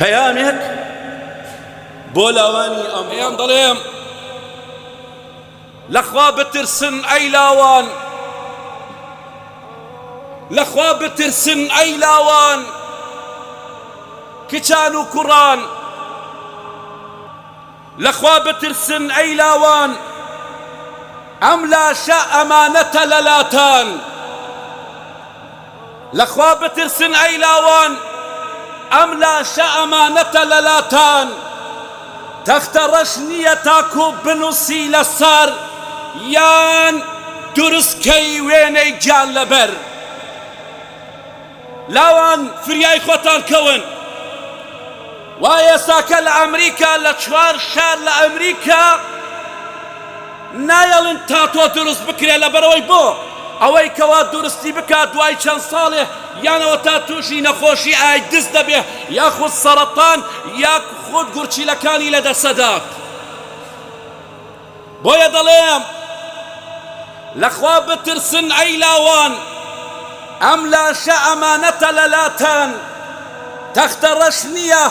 پەیامێک بۆ لاوانی ئەمڕۆ. پێیان دەڵێم لەخوا بترسن ئەی لاوان، لەخوا بترسن ئەی لاوان، کچان و کوڕان، لەخوا بترسن ئەی لاوان، ئەم لاشە ئەمانەتە لەلاتان. لەخوا بترسن ئەی لاوان ئەم لاشە ئەمانەتە لەلاتان تەختە ڕەش نیە تاکو بنوسی لەسەر یان دروست کەی وێنەی گیان لەبەر لاوان فریای خۆتان کەون وا ئێستاکە لە ئەمریکا لە چوار شار لە ئەمریکا نایەڵن تاتۆ دروست بکرێت لەبەرئەوەی بۆ ئەوەی کەوا دورستی بکات دوای چەند ساڵێ یان ئەوەتا توشی نەخۆشی ئایدز دەبێ یاخود سەرەتان یاخود گورچیلەکانی لەدەسەدات بۆیە دەڵێم لەخوا بترسن ئەی لاوان ئەم لاشە ئەمانەتە لەلاتان تەختە ڕەش نییە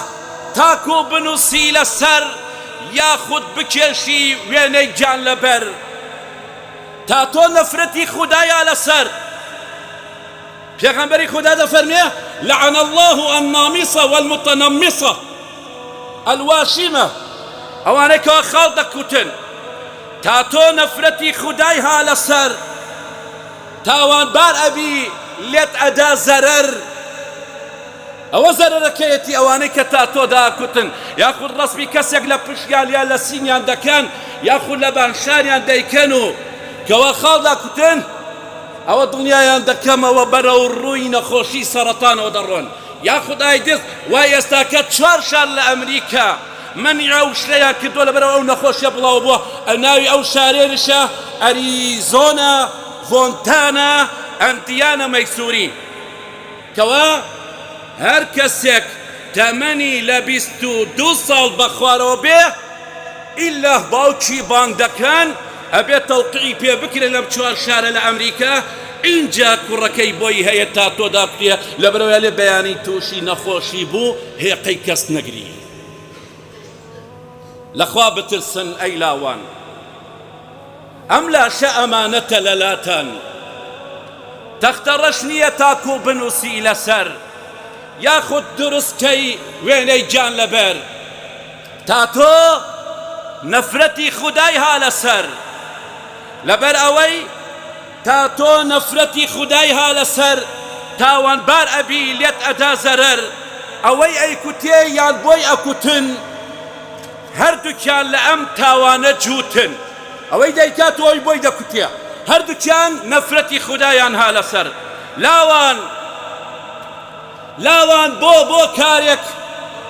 تاکو بنوسی لەسەر یاخود بکێشی وێنەی گیانلەبەر تا تۆ نەفرەتی خودایە لەسەر. پێغەمبەری خودا دەفەرموێ، لعن اللە النامصە والمتنمصە الواشمە، ئەوانەی کەوا خاڵ دەکوتن تا تۆ نەفرەتی خودای ها لەسەر، تاوانبار ئەبی لێت ئەدا زەرەر. ئەوە زەرەرەکەیەتی ئەوانەی کە تاتۆ داکوتن یاخود ڕەسمی کەسێک لە پشتیان یان لە سینیان دەکەن یاخود لە بان شانیان دەیکەن و کەوا خاڵ داکوتن ئەوە دڵنیایان دەکەمەوە بەرەو ڕووی نەخۆشی سەرەتانەوە دەڕۆن یاخود ئایدز وای ئێستاکە چوار شار لە ئەمریکا مەنعی ئەو شتەیان کردووە لەبەرئەوە ئەو نەخۆشیە بڵاو بووە ناوی ئەو شارێنشە ئەریزۆنا ڤۆنتانا ئەندیانا مەیسوری. کوا هەر کەسێک تەمەنی لە 22 ساڵ بەخوارەوە بێ ئیلا باوکی بانگ دەکەن ئەبێ تەوقیعی پێ بکرێ لەم چوار شارە لە ئەمریکا ئینجا کوڕەکەی بۆی هەیە تاتۆ دابکرێ لەبەرئەوەی ئەلێ بەیانی توشی نەخۆشی بوو هێقەی کەس نەگری لەخوا بترسن ئەی لاوان. ئەم لاشە ئەمانەتە لەلاتان تەختە ڕەش نییە تاکو بنوسی لەسەر یاخود دروست کەی وێنەی گیان لەبەر تا تۆ نەفرەتی خودای ها لەسەر لەبەر ئەوەی تا تۆ نەفرەتی خودای ها لەسەر تاوانبار ئەبی لێت ئەدا زەرەر ئەوەی ئەیکوتێ یان بۆی ئەکوتن هەردووکیان لە ئەم تاوانە جووتن، ئەوەی دەیکات و ئەوی بۆی دەکوتێ، هەردووکیان نەفرەتی خودایان ها لەسەر. لاوان لاوان بۆ بۆ کارێک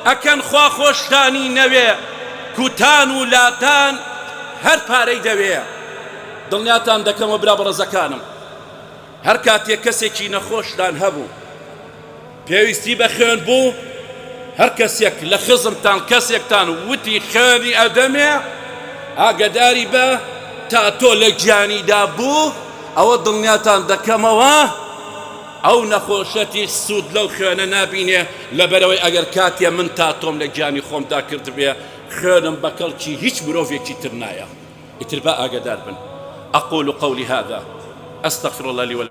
ئەکەن خوا خۆشتانی نەوێ، کوتان و لادان هەر پارەی دەوێ. دڵنیاتان دەکەمەوە برا بەڕێزەکانم، هەر کاتێک کەسێکی نەخۆشتان هەبوو، پێویستی بە خوێن بوو، هەر کەسێک لە خزمتان کەسێکتان وتی خوێنی ئەدەمێ ئاگەداری بە تا تۆ لە گیانیدا بوو ئەوە دڵنیاتان دەکەمەوە ئەو نەخۆشەتیش سوود لەو خوێنە نابینێ لەبەرئەوەی ئەگەر کاتێ من تاتۆم لە گیانی خۆمدا کردبێ خوێنم بە کەڵکی هیچ مرۆڤێکی تر نایە ئیتر با ئاگەدار بن اقول قولی هذا استغفر الله لي ولكم.